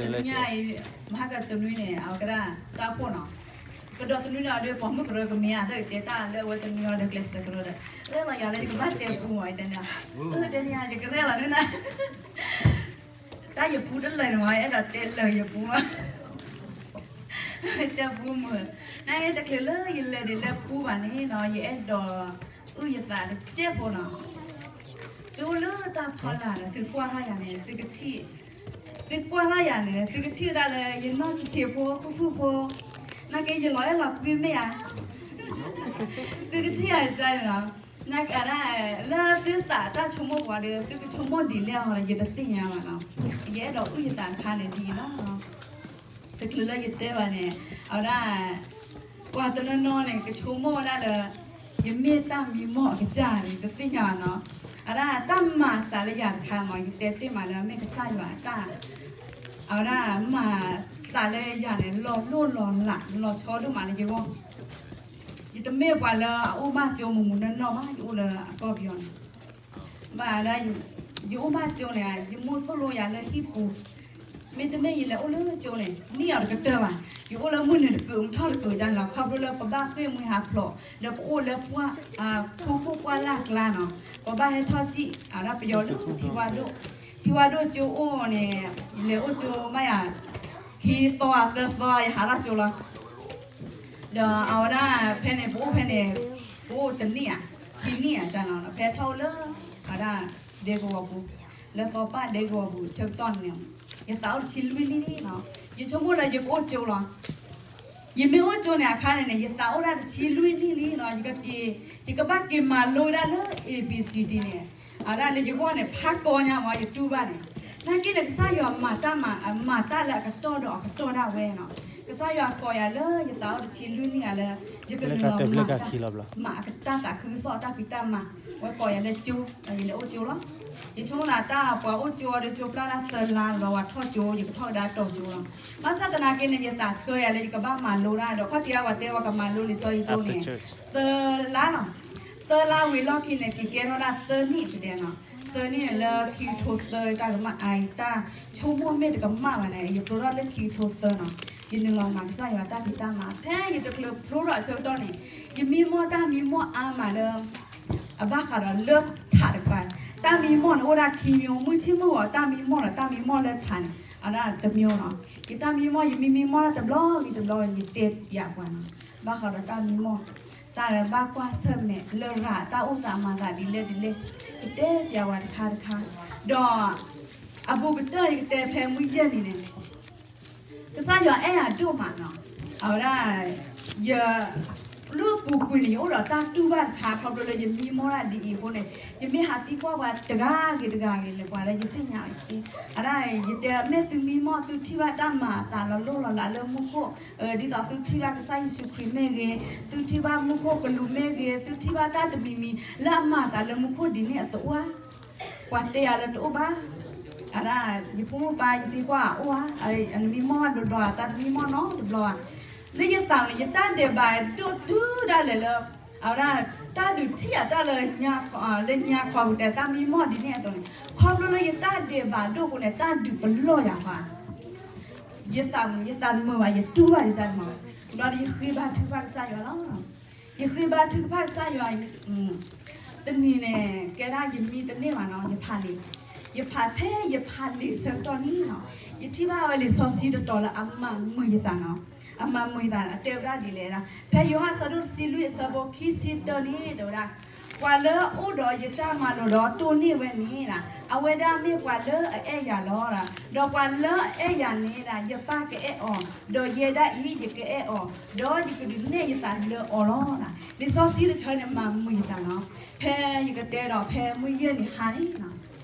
တနွံအံၤ မဟါကတနွံန့ၣ် အဝဲကဒၣ်တၢ်အိၣ်ဖှိၣ်နီၤ, ကဒီးတနွံန့ၣ်အီၤဒီး ပိာ်မုၣ်ကရၢကမ့ၢ်ဧါ သကတဲတၢ်လၢအဝဲတနွံအီၤဒီးကျဲးစၢးကရၢဒီး ရဲၣ်လီၤယၤလၢယကဘၣ်တဲပူမး တဲန့ၣ်, အၢ တဲန့ၣ်ယကရဲၣ်လီၤန့ၣ်နၤ, တၢ်ယပူတလၢာ်န့ၣ်မး အဲၣ်ဒိးတဲလၢာ်ယပူမး တဲပူမး, နတချုးလၢယလဲၤဒံးလၢပူဘၣ်န့ၣ်နီၤ ယအဲၣ်ဒိးအုၣ်ယသးတစဲးဖိနီၤ, သုအိၣ်လၢတၢ်ဖီလာ်ဒီး သုကွၢ်ထီၣ်ယၤန့ၣ် သုကထံၣ်, သုကွၢ်ထီၣ်ယၤန့ၣ် သုကထံၣ်ဝဲဒၣ်လၢယနီၢ်ဆံးဆံးဖိ ဃူဃူဖိ, နာ်က့ယလီၤအဲၣ်လီၤကွံမ့ၢ်ဧါ, သုကထံၣ်ယၤန့ၣ်နီၤ, နာ်က့ဒၣ် လၢသုသးတၢ်ဆိကမိၣ်ပှၤဒီး သုကဆိကမိၣ်ဒ်လဲၣ်အီၤဒီး ယတသ့ၣ်ညါဘၣ်နီၤ, ယအဲၣ်ဒိးအုၣ်ယသးတခါန့ၣ်ဒ်အံၤလီၤ. တချုးလၢယတဲဘၣ်န့ၣ် အဝဲဒၣ် ပှၤတနီၤနီၤန့ၣ် ကဆိကမိၣ်ဝဲဒၣ်လၢ ယမ့ၢ်တၢ်မံမီၢ်အကစၢ်န့ၣ် တသ့ၣ်ညါဘၣ်နီၤ, အဝဲဒၣ်တၢ်မၤသးလၢယၤတခါမး ယတဲတ့ၢ်မးလၢမ့ၢ်ကစၢ်ယွၤတၢ်, အဝဲဒၣ်မၤသးလၢယၤန့ၣ် လီၤလိၢ်လီၤလး လီၤဆီဒိၣ်မးလၢယဂီၢ်, ယတမ့ၢ်ပှၤလၢအအိၣ်ဘၣ်ကၠိမုာ်မုာ်နီၢ်နီၢ်ဘၣ် ယအိၣ်လၢအကီၢ်ပယီၤန့ၣ် ဘၣ်ဒၣ် ယအိၣ်ဘၣ်ကၠိန့ၣ် ယမိၢ်သိၣ်လိယၤလၢဟံၣ်ပူၤ, မ့တမ့ၢ်ယလဲၤအိၣ်လၢကၠိန့ၣ် နံၣ်အီၤတကတၢၢ်ဘၣ်, ယအိၣ်လၢမုၢ်နုာ်တကုး မုၢ်ထီၣ်တကုးန့ၣ်လီၤ, ခီဖျိလၢပဘၣ်ဃ့ၢ်မှံဟးဖျိး ဒီးပအိၣ်လၢပှၢ် ထူခိၣ်ပှၢ်လၢ်ကျါနီၤ, ပဘၣ်ဟဲထီၣ်စံၣ် အဝဲဒၣ်ပယီၤလၢထံဝါဒိၣ်, ထံဝါဒိၣ်ကၠိအိၣ်န့ၣ် ယလဲၤအိၣ်ကၠိမးယၤ ခံသီဧါသၢသီ ယဟးထီၣ်ကၠိလီၤ. ဒီးအဝဲဒၣ်ဖဲန့ၣ် ပအိၣ်ဖဲန့ၣ် ပအိၣ်တနံၣ်ဧါ ခံနံၣ်ဧါကန့ၣ်လီၤ, ဖဲထီၣ်အိၣ်လၢ အဝဲဒၣ်ဒဲကဝီၤပူၤ, လၢသီပၢ်ဒဲကဝီၤပူၤဆၢကတီၢ်န့ၣ် ယသးအိၣ်တဆံလွံၢ်နံၣ်လံနီၤ, ယဆိကမိၣ်လၢယကအိၣ်ကၠိလီၤ. ယမ့ၢ်အိၣ်ကၠိန့ၣ်အခါန့ၣ်န့ၣ် ယသးအိၣ်ဒၣ်တဆံလွံၢ်နံၣ်လံနီၤ, ယကက့ၤ ယကဘၣ်က့ၤမၤလိဝဲဒၣ်လၢ A B C D န့ၣ် အဝဲဒၣ်လၢယဂီၢ်န့ၣ် ဖးကီညါမး ယတူၢ်ဘၣ်န့ၣ်, နာ်က့န့ၣ် ကစၢ်ယွၤမၤတၢ်မၤ မၤတၢ်လၢအကတီၢ်ဒီးအကတီၢ်ဒၣ်ဝဲနီၤ, ကစၢ်ယွၤကိးယၤလၢယသးအိၣ်တဆံလွံၢ်နံၣ်ဂၤလၢ ယကနုာ်လီၤမၤတၢ် မၤအကတၢ်သးခုကစီၣ်အတၢ်ဖံးတၢ်မၤ, ဝဲကိးယၤလၢကၠိ, ဒီးယလဲၤအိၣ်ကၠိလီၤ. ယဆိကမိၣ်လၢတၢ်ပှၤအိၣ်ကၠိအီၤဒီးကၠိပျၢ်တၢ်သၢလါလီၤ ပှၤထီၣ်ကၠိ ယကထီၣ်ကဒါတီၤကၠိလီၤ. ဘၣ်ဆၣ်သနာ်က့န့ၣ် ယသးဆှၢယၤလၢယကဘၣ်မၤလိတၢ်ဒီး ခီၣ်ထံးအဝဲတဲဝဲကမၤလိလံာ်စီဆှံကၠိန့ၣ် သၢလါလီၤ. သၢလါဝံၤလီၢ်ခံန့ၣ် က့ၤကဲထီၣ်ဒၣ်သၢနံၣ်ပတဲနီၤ, သၢနံၣ်န့ၣ်လၢခံကထိသၢတၢ်ကမၣ်အံၤ တၢ်ဆိကမိၣ်မ့ၢ်တကမၣ်ဘၣ်န့ၣ် ယဖျိထီၣ်လၢခံကထိသၢနီၤ, ယနုာ်လီၤမၤကစၢ်ယွၤတၢ်ဖံးတၢ်မၤ ဖဲယတချုးဖျိထီၣ်အဆၢကတီၢ်န့ၣ် ယမံမီၢ်တၢ်မံမီၢ်အါမးလၢ အဘၣ်ဃးဒီးလၢထးတကပၤ, တၢ်မံမီၢ်န့ၣ်အိၣ်ဒၣ်ခံမံၤ, မုၢ်ဆ့ၣ်မုၢ်ဂီၤတၢ်မံမီၢ်ဒီးတၢ်မံမီၢ်လၢထးန့ၣ် အဝဲဒၣ်တမံၤနီၤ. ယတၢ်မံမီၢ် ယမံမံမီၢ်တဘျီဂ့ၤတဘျီဂ့ၤ ယတဲပျးပှၤနီၤ, ဘၣ်ဃးဒီးတၢ်မံမီၢ်, တၢ်လၢဘၣ်ကွၢ်ဆၢၣ်မဲာ်လရာ် တၢ်အိၣ်သးမၤသးဒ်လဲၣ်ဒ်လဲၣ်, ယတဲပျးပှၤတခါတခါ, ဒီး အဘူးကတၢၢ်ယကတဲဖဲမုၢ်ယဲၢ်နံၤန့ၣ် ကစၢ်ယွၤအဲၣ်ယၤဒိၣ်မးနီၤ, အဝဲဒၣ် ယ လၢပူၤကွံာ်န့ၣ် ယအိၣ်ဒီးတၢ်တူၢ်ဘၣ်တခါ ခီဖျိလၢယမံမီၢ်တၢ်ဒ်အံၤအဃိန့ၣ် ယမ့ၢ်ဟးသံကွၢ်ပှၤတဂၤဂ့ၤတဂၤဂ့ၤ လဲၤပှၤလၢယသ့ၣ်ညါအံၤ, အဝဲဒၣ် ယတဲမ့ၢ်သုမံမီၢ် သုထံၣ်ဘၣ်တၢ်မၤအသးလီၤလိၢ်လီၤလးလၢမူခိၣ်, ဒ်သိးသုထံၣ်ဘၣ်ကစၢ်ယ့ၣ်ၡူးခရံာ်မ့ၢ်ဂ့ၤ, သုထံၣ်ဘၣ်မူခိၣ်ကလူးမ့ၢ်ဂ့ၤ, သုထံၣ်ဘၣ်တၢ်တမံၤမံၤလၢအမၤအသးလၢမူခိၣ်ဒ်န့ၣ်အသိးဧါ ပှၤတဲယၤလၢတအိၣ်ဘၣ်, အဝဲဒၣ် ယဖိမုၣ်ပၢ် ယသံကွၢ်အိၣ်ဧါ, နမံမီၢ်ဘၣ်တဘျီဧါ, သးတမံမီၢ်နီတဘျီဧါ, လၢယသးန့ၣ် ယတၢ်ဒဲးဘးဒိၣ်တုၤဒၣ်လဲာ်လၢ အဝဲဒၣ် တၢ်ဒုးထံၣ်အတၢ်လၢ လၢညါခီပူၤတဲ တၢ်မံမီၢ်ဒ်န့ၣ်အသိးန့ၣ် ခီဖျိလၢယတၢ်ဒဲးဘးဒိၣ်အဃိန့ၣ် တၢ်ဒုးပလီၢ်ယၤဃီဧါ ယသးမုာ် ယသးမုာ်ဘၣ် ယတူၢ်ဘၣ်ယသးမုာ်, ဒီးယဃ့ဘါထုကဖၣ်ကစၢ်ယွၤလီၤ. ယဃ့ဘါထုကဖၣ်ကစၢ်ယွၤ, တနံၤန့ၣ် ကဲဒၣ်ယမံတန့ၢ်ဘၣ်နီၤ, ယဖးလံာ်, ယဖးဖဲယဖးလံာ်ဆၢကတီၢ်န့ၣ်နီၤ, ယထံၣ်ဘၣ်ဝဲလံာ်စီဆှံတတီၤလၢအမၤမုာ်ယသးနီၤ, အမၤမုာ်ယသး အတဲဝဲဒၣ်ဒ်လဲၣ်ဒၣ်, ဖဲယိၤဟၣ်အဆၢဒိၣ်တဆံလွံၢ်အဆၢဖိခံဆံတၢန့ၣ် တဲဝဲဒၣ် ပှၤလၢအအိၣ်ဒီးယတၢ်မၤလိာ်ဒီးတိၢ်န့ၢ်ဝဲန့ၣ်, အဝဲဒၣ်မ့ၢ်ပှၤလၢအအဲၣ်ယၤလီၤ. ဒီးပှၤလၢအအဲၣ်ယၤန့ၣ် ယပၢ်ကအဲၣ်အီၤ, ဒီးယဲဒၣ်အံၤ ယကအဲၣ်အီၤ, ဒီးယကဒုးနဲၣ်ယသးလၢအီၤလီၤ. လံာ်စီဆှံတဆၢန့ၣ် မၤမုာ်ယသးလီၤ. ဖဲယကတဲဒီး ဖဲမုၢ်ယဲၢ်နံၤဟါန့ၣ်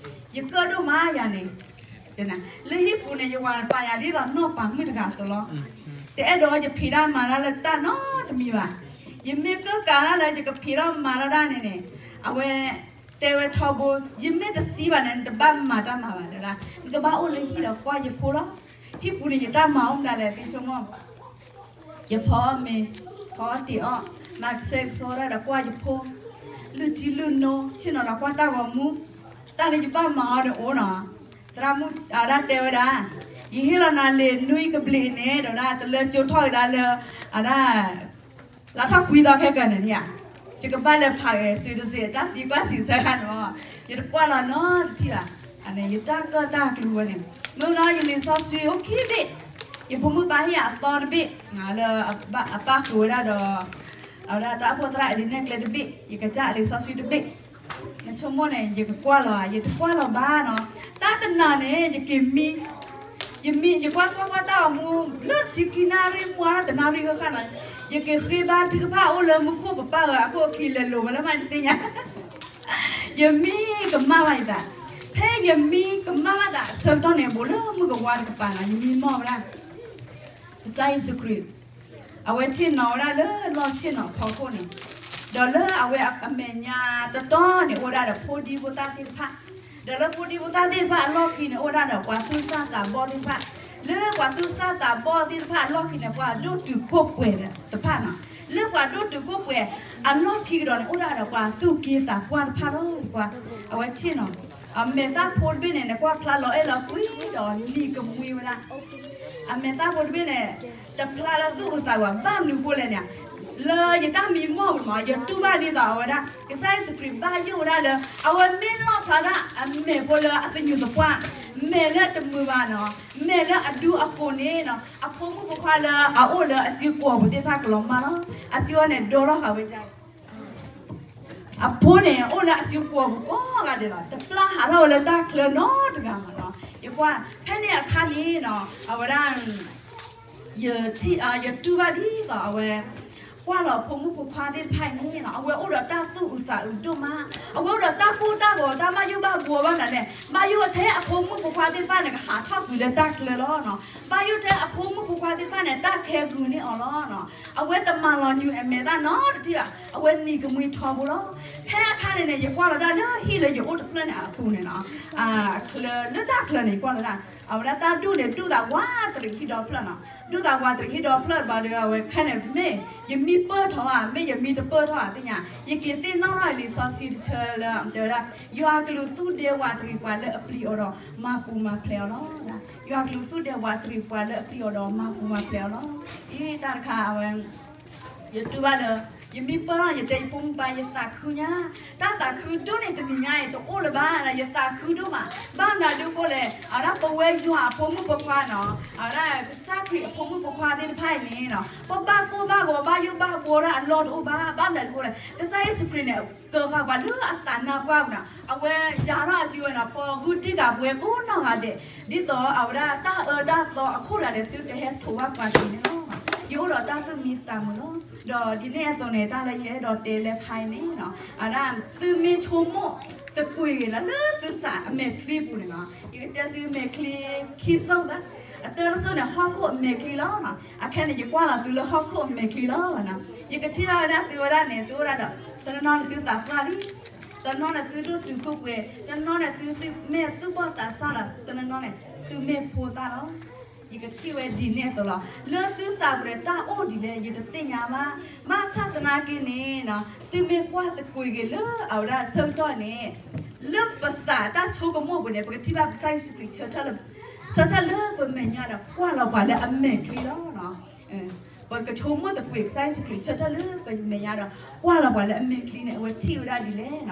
ယကၢၣ်ဒိၣ်မးယၤန့ၣ်, လၢဟံၣ်ပူၤန့ၣ် ယဝၤပာ်ယၤဒ်သိးနီၢ်ပၤမုၣ်တဂၤအသိးလီၤ. တအဲၣ်ဒိးယဖံးတၢ်မၤတၢ်လၢတၢ်နီတမံၤဘၣ်. ယမ့ၢ်ကၢၣ်ကးတၢ်လၢယကဖံးတၢ်မၤတၢ်ဒၣ်န့ၣ်န့ၣ်, အဝဲတဲဝဲထီဘိ, ယမ့ၢ်တသံဘၣ်န့ၣ် နတဘၣ်မၤတၢ်မၤဘၣ်တဲဒၣ်, နကဘၣ်အိၣ်လၢဟံၣ်ဒီးကွၢ်ယဖိလီၤ. ဟံၣ်ပူၤန့ၣ် ယတၢ်မၤအိၣ်မနုၤလဲၣ် သ့ဆိကမိၣ် ယဖီအီၣ်မ့ၤ, ဖီအီၣ်တ့ၤအီၣ်, မၤကဆှဲကဆှီဒၣ်ဒီးကွၢ်ယဖိ, လုၢ်ထံလုၢ်နိ, ဆ့ၣ်နီၤဒီးကွၢ်တၢ်ဂီၤမူ, တၢ်လၢယဘၣ်မၤအီၤန့ၣ်အိၣ်နီၤ. သရၣ်မုၣ်အဝဲဒၣ်တဲဝဲဒၣ်, ယဟ့ၣ်လီၤနၤလံာ်နွံကဘျံးအံၤန့ၣ် ဒီးဒၣ်တလၢကၠိထီၣ်ဝဲဒၣ်လၢ အဒၣ် လါထီၣ်ကွံသီခဲကနံၣ်န့ၣ်ဧါ, ယကဘၣ်လဲၤဖးဂဲၤ စံးတစ့ တၢ်သံကွၢ်စံးဆၢခါန့ၣ်, ယတကွၢ်လီၤနီတထံၣ်ဘၣ်, အန့ၣ် ယတၢ်ကၢၣ်တၢ်ကျူဝဲန့ၣ်, မ့ၢ်နီၤ ယလံာ်စီဆှံအိၣ်ခံဘ့ၣ်, ယဖိမုၣ်ပၢ်ဟ့ၣ်ယၤအသီတဘ့ၣ်, လၢအပၢ်ဃုာ်ဝဲဒၣ်ဒီး အဝဲဒၣ်တၢ်အိၣ်ဖှိၣ်သရၣ်အဒံးနဲၣ်ကျဲတဘ့ၣ်, ယကစၢ်အလံာ်စီဆှံတဘ့ၣ်, နဆိကမိၣ်န့ၣ် ယကကွၢ်လီၤဧါ, ယတကွၢ်လီၤဘၣ်နီၤ, တၢ်တနၤန့ၣ် ယက့ၤမံ ယမံ ယကွၢ်ကွၢ်ကွၢ်တၢ်အီၤမူ လၢထံခံနၣ်ရံၣ်မူ တနၣ်ရံၣ်ဃၣ်ဃၣ်နီၤ, ယက့ၤဃ့ဘါထုကဖၣ်အိၣ်လၢမူခိၣ်ပပၢ်ဂၤအခိၣ်အခံလဲၤလိၤဝဲလၢမးန့ၣ်သ့ၣ်ညါ, ယမံကမၣ်ဘၣ်ယသး, ဖဲယမံကမၣ်ဘၣ်သးအဆၢကတီၢ်န့ၣ် ဘူးလၢမုၢ်ကဝါတကပၤနီၤ ယမံမီၢ်ဝဲဒၣ် ကစၢ်ယ့ၣ်ၡူးခရံာ် အဝဲဆ့ၣ်နီၤဝဲဒၣ်လၢလီၢ်ဆ့ၣ်နီၤဖီခိၣ်န့ၣ်, ဒီးလၢအဝဲအမဲာ်ညါတတီၤန့ၣ် အိၣ်ဝဲဒၣ်ဒီးဖိဒံဖိသၣ်သ့ၣ်တဖၣ်, ဒီးလၢဖိဒံဖိသၣ်သ့ၣ်တဖၣ်အလီၢ်ခံန့ၣ် အိၣ်ဝဲဒၣ်ဒီးပှၤသူၣ်စၢ်သးဘီၣ်သ့ၣ်တဖၣ်, လၢပှၤသူၣ်စၢ်သးဘီၣ်သ့ၣ်တဖၣ်အလီၢ်ခံန့ၣ် ပှၤဒိၣ်တုာ်ခိၣ်ပှဲၤတဖၣ်နီၤ, လၢပှၤဒိၣ်တုာ်ခိၣ်ပှဲၤအလီၢ်ခံကဒီးန့ၣ် အိၣ်ဒၣ်ဒီးပှၤသူၣ်က့သးပှၢ်တဖၣ်လီၤ. အဝဲဆ့ၣ်နီၤ အမဲာ်သၣ်ဖိတဘ့ၣ်န့ၣ် နကွၢ်ဖျါလီၤအဲၣ်လီၤကွံဒီးနံၤကမှံဝဲဒၣ် အမဲာ်သၣ်ဖိတဘ့ၣ်န့ၣ် တဖျါလၢသူၣ်အုးသးအုးဘၣ် ဘၣ်မနုၤအဃိလဲၣ်န့ၣ်, လၢယတၢ်မံမီၢ်မး ယတူၢ်ဘၣ်ဒ်သိးအဝဲဒၣ် ကစၢ်ယ့ၣ်ၡူးခရံာ်ဘၣ်ယိၣ်ဝဲဒၣ်လၢ အဝဲမ့ၢ်လီၣ်ဖျါဒၣ်အမဲာ်ဖိလၢအသညူးသပှၢ်, မဲာ်လၢတမုာ်ဘၣ်နီၤ, မဲာ်လၢအဒူအကိာ်န့ၣ်နီၤ အဖိမုၣ်ဖိခွါလၢအအိၣ်လၢအစုကဝီၤပူၤသ့ၣ်တဖၣ်ကလီၤမၢ်လီၤ. အစုအီၤန့ၣ် ဒိထီၣ်ဃာ်ဝဲဒၣ် အဖိန့ၣ် အိၣ်လၢအစုကဝီၤပူၤကိးဂၤဒဲးလီၤ. တပျၢ်ဟးထီၣ်ဝဲလၢတၢ်ချၢနီတဂၤဘၣ်နီၤ. ယကွၢ် ဖဲန့ၣ်အခါန့ၣ်နီၤ အဝဲဒၣ် ယထံၣ် ယတူၢ်ဘၣ်ဒ်သိးအဝဲ ကွၢ်လီၤအဖိမုၣ်ဖိခွါသ့ၣ်တဖၣ်အံၤန့ၣ်နီၤ အဝဲအိၣ်ဒီးတၢ်သူၣ်အုးသးအုးဒိၣ်မး, အဝဲအိၣ်ဒီးတၢ်ကိၢ်တၢ်ဂီၤ တၢ်ဘၣ်ယိၣ်ဘၣ်ဘှီဘၣ်နၤလဲၣ်, ဘၣ်ယိၣ်ထဲအဖိမုၣ်ဖိခွါသ့ၣ်တဖၣ်န့ၣ် ကဟးထီၣ်ကွံာ်လၢတၢ်ချၢလီၤနီၤ. ဘၣ်ယိၣ်ထဲအဖိမုၣ်ဖိခွါသ့ၣ်တဖၣ်န့ၣ် တၢ်ခဲဂုာ်န့ၢ်အီၤလီၤနီၤ. အဝဲတမၤလီၤညူအမဲာ်သၣ်နီတထံၣ်ဘၣ်, အဝဲနံၤကမှံထီဘိလီၤ. ဖဲအခါန့ၣ်န့ၣ် ယကွၢ်လီၤတၢ်လၢဟံၣ်လၢယအိၣ်တဖျၢၣ်န့ၣ်အပူၤန့ၣ်နီၤ, ချၢ လၢတၢ်ချၢန့ၣ် ယကွၢ်လီၤတၢ် အဝဲဒၣ်တၢ်ဒူၣ်န့ၣ် ဒူၣ်သးဝးတရံးဟံၣ်ဒီဖျၢၣ်နီၤ, ဒူၣ်သးဝးတရံးဟံၣ်ဒီဖျၢၣ်ဘၣ်ဒီး အဝဲခဲန့ၣ် မ့ၢ် ယမံပၢၢ်ထီၣ်ဧါ မ့ၢ်ယမံတပၢၢ်ထီၣ်ဧါသ့ၣ်ညါ, ယက့ၤသ့ၣ်နီၣ်ထီၣ်လံာ်စီဆှံတဆၢလၢ တဲဝဲဒၣ် ယွၤကလူးသူၣ်ဒဲဝးတရံးပှၤလၢအပျံၤအီၤဒီး မၤပူၤမၤဖျဲးအီၤလီၤ. ယွၤကလူးသူၣ်ဒဲဝးတရံးပှၤလၢအပျံၤအီၤဒီး မၤပူၤမၤဖျဲးအီၤလီၤ. အ့ တၢ်တခါအဝဲ ယတူၢ်ဘၣ်လၢ ယမံပၢၢ်ထီၣ် ယတဲယဖိမုၣ်ပၢ် ယသးခုညါ, တၢ်သးခုဒိၣ်န့ၢ်တနံၤညါအံၤ တအိၣ်လၢၤဘၣ်, ယသးခုဒိၣ်မး, ဘၣ်မနုၤဒုးဃိလဲၣ်, အဝဲဒၣ်ပဝဲယွၤအဖိမုၣ်ဖိခွါနီၤ, အဝဲဒၣ်ကစၢ်ခရံာ်အဖိမုၣ်ဖိခွါသ့ၣ်တဖၣ်အံၤန့ၣ်နီၤ ပဘၣ်ကိၢ်ဘၣ်ဂီၤ ဘၣ်ယိၣ်ဘၣ်ဘှီဒၣ်အလီၢ်တအိၣ်ဘၣ်, ဘၣ်မနုၤဒုးဃိလဲၣ်, ကစၢ်ယ့ၣ်ၡူးခရံာ်န့ၣ် ကၢၤဃာ်ပှၤလၢအသးနါပှၢ်ပူၤနီၤ, အဝဲယၤထီၣ်အစုဝဲနီၤ, ပဂုာ်တံၢ်ဃာ်ပဝဲကိးနီၢ်ဂၤဒဲး, ဒ်သိးအဝဲဒၣ်တၢ်အၢတၢ်သီအခိၣ်တဂၤဒီး သုတဟဲထိးဘၣ်ပှၤက့ၤန့ၣ်လီၤ. ယအိၣ်ဒီးတၢ်သူၣ်မံသးမုာ်လီၤ. ဒီးဒ်န့ၣ်အသိးန့ၣ် တၢ်လၢယအဲၣ်ဒိးတဲလၢခါအံၤန့ၣ်နီၤ, အဝဲဒၣ်သုမ့ၢ်ဆိကမိၣ်သကွ့ၤဂ့ၤလၢ လၢသုသးအမဲာ်ချံပူၤန့ၣ်နီၤ, ယကတဲသုမဲာ်ချံခံစိၢ်ဘၣ်, အတၢ်တစိၢ်န့ၣ် ဟီၣ်ခိၣ်အမဲာ်ချံလီၤနီၤ, အခဲန့ၣ် ယကွၢ်လီၤသုလၢဟီၣ်ခိၣ်အမဲာ်ချံလီၤ. ယကထံၣ်ဘၣ်ဝဲဒၣ်သုဝဲဒၣ်န့ၣ် သုဝဲဒၣ်ဒီး တနီၤနီၤန့ၣ်သုသးပှၢ်လံ, တနီၤန့ၣ်သုဒိၣ်တုာ်ခိၣ်ပှဲၤ, တနီၤန့ၣ်သုမ့ၢ်သူၣ်ဘီၣ်သးစၢ်လီၤ, တနီၤနီၤန့ၣ် သုမ့ၢ်ဖိသၣ်လီၤ. ယကထံၣ်ဝဲဒ်န့ၣ်အသိးလီၤ. လၢသုသးပူၤဒီးတၢ်အိၣ်ဒ်လဲၣ် ယတသ့ၣ်ညါဘၣ်. ဘၣ်ဆၣ်သနာ်က့န့ၣ် သုမ့ၢ်ကွၢ်သကွ့ၤဂ့ၤလၢအဝဲဒၣ်ဆၢကတီၢ်န့ၣ် လၢပသးတၢ်ဆိကမိၣ်ပူၤန့ၣ် ပကထံၣ်ဘၣ်ကစၢ်ယ့ၣ်ၡူးခရံာ်ဆၢထၢၣ်လၢ ဆၢထၢၣ်လၢပမဲာ်ညါဒီးကွၢ်လီၤပှၤလၢအမဲာ်ချံလီၤ. ပကဆိကမိၣ်သကွ့ၤကစၢ်ယ့ၣ်ၡူးခရံာ်ဆၢထၢၣ်လၢပမဲာ်ညါဒီး ကွၢ်လီၤပှၤလၢအမဲာ်ချံန့ၣ် အဝဲထံၣ်ဝဲဒၣ်ဒ်လဲၣ်.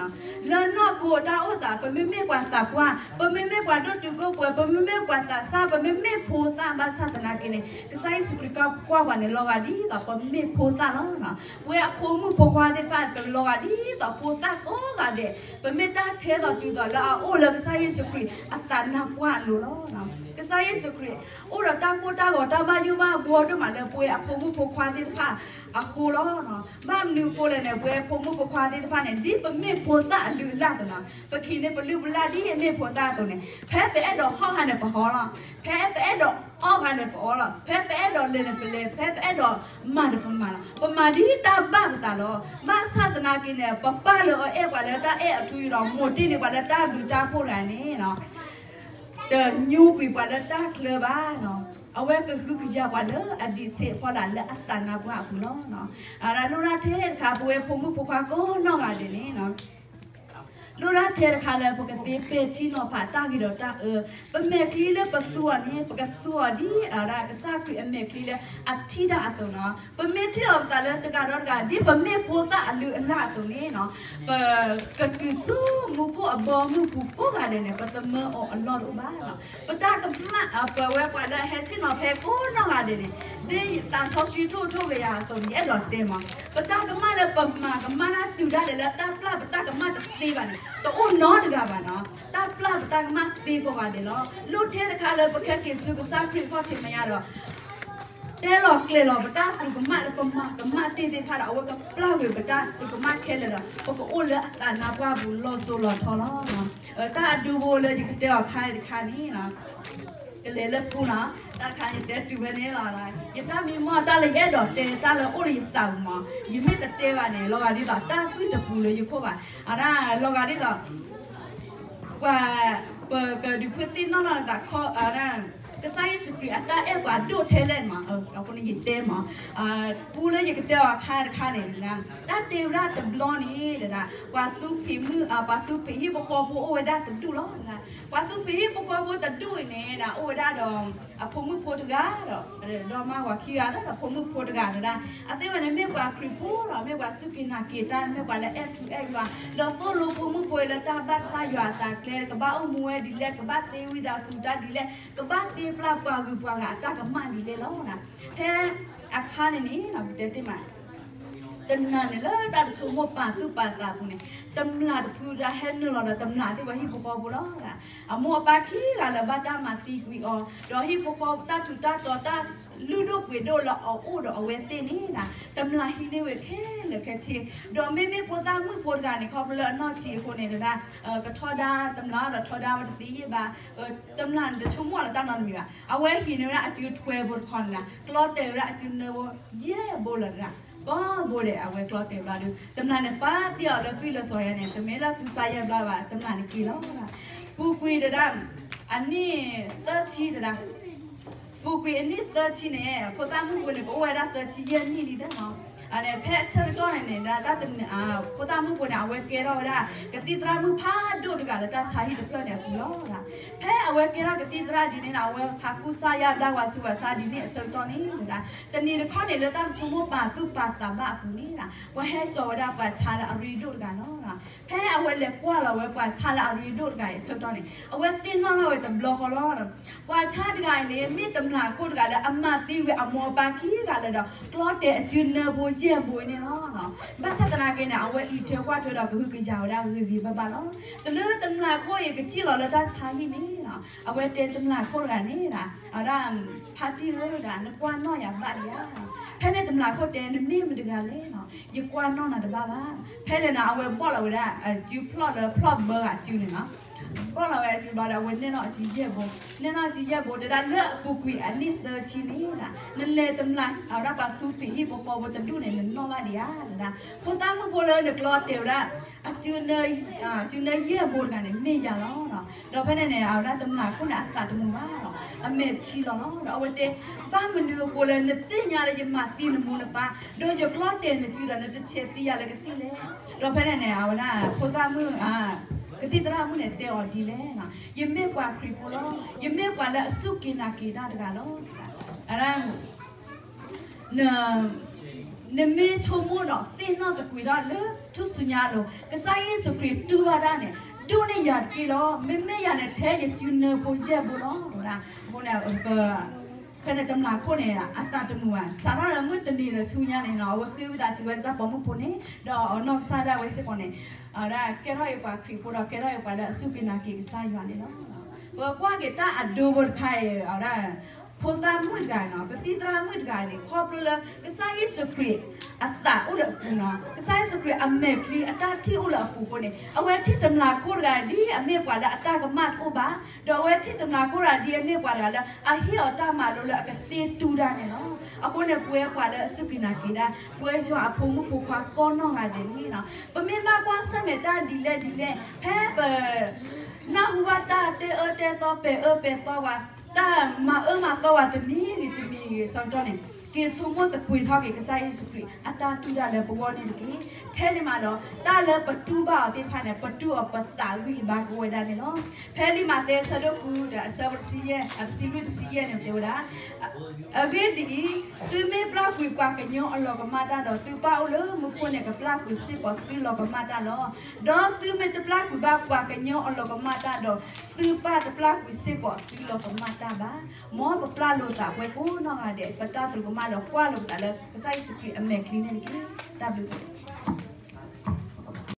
လၢနီၢ်ခိအတၢ်အိၣ်သး ပမ့မ့ၢ်ပှၤသးပှၢ်, ပမ့မ့ၢ်ပှၤဒိၣ်တုာ်ခိၣ်ပှဲၤ, ပမ့မ့ၢ်ပှၤသးစၢ်, ပမ့မ့ၢ်ဖိသၣ်ဘၣ်ဆၣ်သနာ်က့န့ၣ် ကစၢ်ယ့ၣ်ၡူးခရံာ်ကကွၢ်ပှၤန့ၣ် လီၤဂာ်ဒ်သိးပမ့ၢ်ဖိသၣ်လီၤ. ပဝဲအဖိမုၣ်ဖိခွါသ့ၣ်တဖၣ် ပလီၤဂာ်ဒ်သိးဖိသၣ်ကိးဂၤဒဲး, ပမ့ၢ်တၢ်ထဲသိးတုၤသိးလၢအအိၣ်လၢကစၢ်ယ့ၣ်ၡူးခရံာ်အသးနါပှၢ်အလိၤလီၤ. ကစၢ်ယ့ၣ်ၡူးခရံာ် အိၣ်ဒီးတၢ်ကိၢ်တၢ်ဂီၤ တၢ်ဘၣ်ယိၣ်ဘၣ်ဘှီဒိၣ်မးလၢပဝဲအဖိမုၣ်ဖိခွါသ့ၣ်တဖၣ်အဃိလီၤ. ဘၣ်မနုၤအဃိလဲၣ်န့ၣ် ပဝဲဖိမုၣ်ဖိခွါသ့ၣ်တဖၣ်န့ၣ် ဒ်ပမ့ၢ်ဖိသၣ်အလုၢ်အလၢ်အသိးနီၤ, ပခံးန့ၢ်ပလုၢ်ပလၢ်ဒ်အမ့ၢ်ဖိသၣ်အသိးန့ၣ် ဖဲပအဲၣ်ဒိးဟီၣ်ဂၤန့ၣ် ပဟီၣ်လီၤ. ဖဲပအဲၣ်ဒိးအီၣ်ဂၤန့ၣ် ပအီလီၤ. ဖဲပအဲၣ်ဒိးလဲၤန့ၣ် ပလဲၤ, ဖဲပအဲၣ်ဒိးမၤန့ၣ် ပမၤလီၤ. ပမၤဒ်တၢ်ဘၣ်ပသးလီၤ. ဘၣ်ဆၣ်သနာ်က့န့ၣ် ပပာ်လၢအအဲၣ်ပှၤလၢတၢ်အဲၣ်အထူအယိာ်ဒီး မိာ်တ့ၢ်န့ၢ်ပှၤလၢတၢ်ဘျုးတၢ်ဖှိၣ်တဂၤန့ၣ် တညိကွံာ်ပှၤလၢတၢ်ချၢဘၣ်နီၤ. အဝဲကဟုကယာ်ပှၤလၢအဒံးဆံးအဖီလာ်လၢအသးနါပှၢ်အပူၤလီၤ. အဝဲဒၣ်ထဲတခါ ပဝဲဖိမုၣ်ဖိခွါကိးနီၢ်ဂၤဒဲးန့ၣ် လိၣ်ဒၣ်ထဲတခါလၢပကသ့ပဲာ်ထံနီၤဖးတၢ်ဂ့ၤဒီးတၢ်အၢ, ပမဲာ်ချံလၢပသူအီၤန့ၣ် ပကသူအီၤဒ်အဝဲဒၣ်ကစၢ်ခရံာ်အမဲာ်ချံလၢအထံၣ်တၢ်အသိးလီၤ. ပမ့ၢ်ထံၣ်လီၤပသးလၢတဂၤဒီးတဂၤ ဒ်ပမ့ၢ်ဖိသၣ်အလုၢ်အလၢ်အသိးန့ၣ်လီၤ, ပကတုၤဆူမူခိၣ်အဘီမုၢ်ပူၤကိးဂၤဒဲးန့ၣ် ပသမၢအီၤအလီၢ်တအိၣ်ဘၣ်လီၤ. ပတၢ်ကမၣ် ပဝဲပှၤလၢအဟဲထံၣ်နီၤဖဲကိးနီၢ်ဂၤဒဲးန့ၣ် ဒ်သးစီဆှံထိၣ်ထိၣ်ဂ့ၤယၤအသိးန့ၣ် ယအဲၣ်ဒိးတဲမး, ပတၢ်ကမၣ်လၢပမၤကမၣ်တၢ်တုၤဒၣ်လဲာ်လၢတၢ်ပျၢ်ပတၢ်ကမၣ်တသ့ဘၣ်န့ၣ် တအိၣ်နီတဂၤဘၣ်လီၤ. တၢ်ပျၢ်ပတၢ်ကမၣ်သ့ကိးဂၤဒဲးလီၤ. လိၣ်ထဲတခါလၢပခဲက့ၤဆူကစၢ်ခရံာ်ခီၣ်ထံးမဲာ်ညါဒီး တဲလီၤကျဲၤလီၤပတၢ်သူကမၣ်လၢပမၤကမၣ်တ့ၢ်သ့ၣ်တဖၣ်ဒီး အဝဲကပျၢ်ကွံာ်ပတၢ်သူကမၣ်ခဲလၢာ်ဒီး ပကအိၣ်လၢအသးနါပှၢ်ပူၤလီၤစိၤလီၤထီလီၤ. တၢ်အဒိဖိလၢယကတဲအီၤခါအံၤတခါန့ၣ် ကလဲၤလၢပူၤလီၤ. တၢ်တခါန့ၣ် ယတဲတုၤဖဲန့ၣ်လီၤ. ယတၢ်မံမီၢ်တၢ်လၢယအဲၣ်ဒိးတဲ တၢ်လၢအိၣ်လၢယသးပူၤမး, ယမ့ၢ်တတဲဘၣ်န့ၣ် လီၤဂာ်ဒ်သိးတၢ်သွံၣ်တပူၤလၢယခိၣ်ဘၣ်. အဒၣ်လီၤဂာ်ဒ်သိး ပှၤ ပကဒုးဖုသ့ၣ်နီၣ်လီၤသးခီ ကစၢ်ယ့ၣ်ၡူးခရံာ်အတၢ်အဲၣ်ပှၤဒိၣ်ထဲလဲၣ်မး, အဃိန့ၣ်ယတဲမး, ပူလၢယကတဲအီၤခါတခါန့ၣ် တၢ်တဲဝဲဒၣ်တဘျီန့ၣ် ပှၤသူဖံးမုၣ် ပှၤသူဖံးဟံၣ်ဖိဃီဖိအိၣ်ဝဲဒၣ်တဒူၣ်လီၤ. ပှၤသူဖံးဟံၣ်ဖိဃီဖိတဒူၣ်အံၤန့ၣ် အိၣ်ဝဲဒၣ်ဒီး အဖိမုၣ်ဖိတဂၤဒီး ဒီမါဝၤခံဂၤလၢဒီးဖိမုၣ်ဖိတဂၤတဒၣ်, အသ့ၣ်ဝဲန့ၣ်မ့ၢ်ပှၤခရံာ်ဖိဒီး မ့ၢ်ပှၤစူၢ်က့ၤနာ်က့ၤတၢ် မ့ၢ်ပှၤလၢအဲၣ်ထူအဲၣ်ယွၤ, ဒီးသိၣ်လိဖိမုၣ်ဖိလၢတၢ်ဘၣ်ကစၢ်ယွၤအသးကျဲ ကဘၣ်အိၣ်မူဝဲဒ်လဲၣ်, ကဘၣ်သ့ဝံသးစူၤတၢ်ဒ်လဲၣ်, ကဘၣ်သ့ပျၢ်ပှၤဂုၤပှၤဂၤအတၢ်ကမၣ်ဒ်လဲၣ်လီၤ. ဖဲအခါန့ၣ်န့ၣ် ပတဲတ့ၢ်မး တနၤန့ၣ်လၢတၢ်တဆိကမိၣ်ပာ်သူၣ်ပာ်သးအပူၤန့ၣ် တမျာ်တဖုဒၣ်ဟဲနုာ်လီၤဒီးတမျာ်သ့ၣ်ပှၤဟံၣ်ဖိဃီဖိလီၤ. အမိၢ်အပၢ်ခံဂၤလၢဘၣ်တၢ်မၤသံကွံာ်အီၤ, ဒီးဟံၣ်ဖိဃီဖိတၢ်ထူးတၢ်တီၤတၢ်လုၢ်ဒိၣ်ပှ့ၤဒိၣ်လၢအအိၣ်ဒီးအဝဲသ့ၣ်န့ၣ် တမျာ်ဟံးန့ၢ်ဝဲခဲလၢာ်ခဲဆ့, ဒီးမ့မ့ၢ်ဖိသၣ်မုၣ်ဖိတဂၤန့ၣ် ခီဖျိလၢအနီၢ်ဆံးအဃိန့ၣ်တဒၣ် ကထီဒါတမျာ်ဒီးထီဒါဝဲတသ့ယဲၢ်ဘၣ်, တမျာ်န့ၣ်တဆိကမိၣ်လၢတၢ်နီတမံၤဘၣ်. အဝဲဟံးန့ၢ်ဝဲဒၣ်အစုထွဲဖိတခီန့ၣ် ကျီတဲာ်ဝဲဒၣ်အစုနၢဖိယဲၢ်ဘိလၢၤတဒၣ်, ကိးဘိဒဲး အဝဲကျီတဲာ်ဘျီဒီး တမျာ်န့ၣ်ပာ်တ့ၢ်အီၤလၢသွံၣ်လၢစီၤယါန့ၣ် တမ့ၢ်လၢကူစါယဲၢ်ဘျီဘၣ်, တမျာ်န့ၣ်က့ၤလီၤ. ပူၤကွံာ်တဒၣ် အနံၣ်သၢဆံတဒၣ် ပူၤကွံာ်အနံၣ်သၢဆံန့ၣ် ဖိသၣ်မုၣ်ဖိန့ၣ် ကအိၣ်ဝဲဒၣ်သၢဆံယဲၢ်နံၣ်လံဒၣ်လီၤ. ဖဲအဆၢကတီၢ်န့ၣ်န့ၣ် တၢ်တနံၤ ဖိသၣ်မုၣ်ဖိန့ၣ် အဝဲကဲထီၣ်ဝဲဒၣ် ကသံၣ်သရၣ်မုၣ်ဖးဒိၣ်တဂၤလၢတၢ်ဆါဟံၣ်တဖျၢၣ်န့ၣ်အပူၤလီၤ. ဖဲအဝဲကဲထီၣ်ကသံၣ်သရၣ်ဒ်န့ၣ် အဝဲဟးကူစါယါဘျါဝၤဆူးဝၤဆါဒ်န့ၣ်အဆၢကတီၢ်န့ၣ် တနံၤတခီန့ၣ် လၢတၢ်တဆိကမိၣ်ပာ်သူၣ်ပာ်သးဘၣ်အပူၤန့ၣ် ပှၤဟဲစိာ်ဝဲဒၣ်ပှၤဆါလၢအရ့ဒိၣ်တဂၤလီၤ. ဖဲအဝဲလဲၤကွၢ်လီၤဝဲပှၤဆါလၢအရ့ဒိၣ်တဂၤအံၤအဆၢကတီၢ်န့ၣ် အဝဲသ့ၣ်နီၣ်ထီၣ်ဝဲတဘျီဃီလီၤ. ပှၤဆါတဂၤအံၤန့ၣ် မ့ၢ်တမျာ်ခိၣ်တဂၤလၢအမၤသံဝဲအမိၢ်အပၢ်ခံဂၤလၢာ်ဒီး ကျီတဲာ်အစုနၢဖိယဲၢ်ဘိအံၤန့ၣ်လီၤ. ဘၣ်ဆၣ်သနာ်က့န့ၣ် အဝဲအံးထွဲကွၢ်ထွဲဒီးကဟုကယာ်ဝဲဒၣ်ဂ့ၤဂ့ၤဘၣ်ဘၣ်လီၤ. တုၤလၢတမျာ်ခိၣ်အံၤကထံၣ်လီၤလၢတၢ်ဆါဟံၣ်န့ၣ်လီၤ အဝဲတဲတမျာ်ခိၣ်တဂၤန့ၣ် အဝဲဒၣ် ဖါတံၢ်ဧၢ ဒၣ် နကွၢ်နီၣ်ယၤဘၣ်ဒံးဧါ. ဖဲန့ၣ်တမျာ်ခိၣ်တဲ နမ့ၢ်မတၤတဂၤလဲၣ်လီၤ, ယကွၢ်နီၣ်နၤတဘၣ်ဘၣ်. ဖဲန့ၣ်န့ၣ် အဝဲဘီၣ်လီၤဝဲဒၣ်အစုဖျီၣ်လၢဖျီၣ်ဘၢဂၤစုန့ၣ်လီၤ. ဘီၣ်လီၤဝဲအစုဘျီဒီး အဝဲနဲၣ်နီၣ်အစုယဲၢ်ဘိ, နဲၣ်နီၣ်အစုယဲၢ်ဘိ တဲဒၣ်လၢအပူၤကွံာ်အနံၣ်သၢဆံန့ၣ်ဒၣ် နလဲၤတမျာ် အဝဲဒၣ်ပှၤသူဖံးဟံၣ်ဖိဃီဖိတဒူၣ်န့ၣ် နနီၣ်ဘၣ်ဒံးဧါဒၣ်. ဖိသၣ်မုၣ်ဖိလၢနကျီတဲာ်ဝဲဒၣ် အစုနၢ စုနၢယဲၢ်ဘိတဂၤန့ၣ် မ့ၢ်ယၤလီၤ. ဒီးဖဲန့ၣ်န့ၣ် အဝဲဒၣ်တမျာ်ခိၣ်န့ၣ် အသးတမုာ်ဘၣ်လီၤ. အမဲာ်ထံလီၤလီၤ. ဒီးအဝဲတဲ ဘၣ်မနုၤအဃိလၢနသ့ၣ်ညါလၢယမၤသံနမိၢ်နပၢ် ဒီးယကျီတဲာ်နစုဒီး နတဆဲးသံယၤလၢကသံၣ်လဲၣ်. ဒီးဖဲန့ၣ်န့ၣ် အဝဲဒၣ်ဖိသၣ်မုၣ် ကသံၣ်သရၣ်မုၣ်န့ၣ် တဲအီၤဒ်လဲၣ်, ယမ့ၢ်ပှၤခရံာ်ဖိလီၤ. ယမ့ၢ်ပှၤလၢအစူၢ်က့ၤနာ်က့ၤတၢ်တဂၤလီၤ. အဝဲဒၣ် နမ့ၢ်ဆိကမိၣ်ဒီးသ့ၣ်နီၣ်သကွံာ်ထီၣ်လၢထူၣ်စုညါအလိၤ ကစၢ်ယ့ၣ်ၡူးခရံာ်တူၢ်ဘၣ်တၢ်န့ၣ် ဒိၣ်န့ၢ်ယၤတက့ၢ်လီၤ. မ့မ့ၢ်ယၤန့ၣ် ထဲယစုနၢဖိယဲၢ်ဘိလီၤ. အဃိန့ၣ် ဖဲန့ၣ်တမျာ်ခိၣ်န့ၣ် အသးတမုာ်ဘၣ်. စးထီၣ်လၢမုၢ်တနံၤလၢဆူညါန့ၣ် အဝဲဃ့ဝံသးစူၤဝဲဒၣ်တၢ်ပိာ်မုၣ်ဖိန့ၣ် ဒီးအနီၢ်ကစၢ်ဒၣ်ဝဲစ့ၢ်ကီးန့ၣ် အဝဲဒၣ်ကဲထီၣ်အံၤပှၤခရံာ်ဖိဒီး ကဲထီၣ်အံၤပှၤလၢအစူၢ်က့ၤနာ်က့ၤကစၢ်ယွၤန့ၣ်လီၤ. ပကွၢ်က့ၤတၢ်အဒိဖိတခါအံၤ အဝဲဒၣ် ဖိသၣ်မုၣ်တဂၤန့ၣ် ကသံၣ်သရၣ်မုၣ်တဂၤန့ၣ် ခီဖျိလၢကစၢ်ယ့ၣ်ၡူးခရံာ်အသးအိၣ်လၢအပူၤန့ၣ် ကစၢ်ယ့ၣ်ၡူးခရံာ်အမဲာ်ချံအတၢ်ထံၣ်အိၣ်လၢအပူၤအဃိန့ၣ် အဝဲထံၣ်တမျာ်ခိၣ်တဂၤဒ်အမ့ၢ်ပှၤလၢအတၢ်ကမၣ်တအိၣ်ဘၣ်, ဒီးအဝဲထံၣ်တမျာ်ခိၣ်တဂၤဒ်အမ့ၢ်ပှၤတဂၤလၢအဟ့ၣ်အီၤတၢ်မၤလိလၢအကသ့တူၢ်တၢ်န့ၣ်လီၤ. အဃိန့ၣ် ပဝဲပှၤလၢအစူၢ်က့ၤနာ်က့ၤတၢ် ပဝဲယွၤအဖိမုၣ်ဖိခွါကိးနီၢ်ဂၤဒဲးန့ၣ် ပမ့ၢ်ဘၣ်ကွၢ်ဆၢၣ်မဲာ်တၢ်ဒ်လဲၣ်ဒ်လဲၣ် ဖဲပ နၢ်ဟူဘၣ်တၢ်တဲအၢတဲသီ ပဲာ်အၢပဲာ်သီဝဲ, တၢ်မၤအၢမၤသီဝဲတမံၤဂ့ၤတမံၤဂ့ၤအဆၢကတီၢ်န့ၣ် က့ၤဆိကမိၣ်သကွံာ်ထီၣ်က့ၤကစၢ်ယ့ၣ်ၡူးခရံာ်အတၢ်တူၢ်တၢ်လၢပဂီၢ်န့ၣ်တက့ၢ်. ထဲန့ၣ်မးဒီး တၢ်လၢပတူၢ်ဘၣ်အီၤသ့ၣ်တဖၣ်န့ၣ် ပတူၢ်အီၤပသးဝံၣ်အဘါကဝီၤဝဲဒၣ်န့ၣ်လီၤ. ဖဲလံာ်မးသဲအဆၢဒိၣ်ဃုဒီးအဆၢဖိတဆံယဲၢ် အတဆံလွံၢ်တဆံယဲၢ်န့ၣ် တဲဝဲဒၣ် အဂ့ၢ်ဒ်အံၤ, သုမ့ၢ်ပျၢ်ကွံာ်ပှၤကညီအလီၤကမၣ်တၢ်ဒီး သုပၢ်အိၣ်လၢမူခိၣ်န့ၣ် ကပျၢ်ကွံာ်စ့ၢ်ကီးသုလီၤကမၣ်တၢ်လီၤ. ဒီးသုမ့ၢ်တပျၢ်ကွံာ်ဘၣ်ပှၤကညီအလီၤကမၣ်တၢ်ဒီး သုပၢ်တပျၢ်ကွံာ်စ့ၢ်ကီးသုလီၤကမၣ်တၢ်ဘၣ်. မ်ပပျၢ်လိာ်သးပှဲၤကိးနီၢ်ဂၤဒဲး ပတၢ်သရူးကမၣ်ဒီးကွၢ်လိာ်ပသးလၢကစၢ်ယ့ၣ်ၡူးခရံာ်အမဲာ်ချံန့ၣ်တက့ၢ်. တၢ်ဘျုး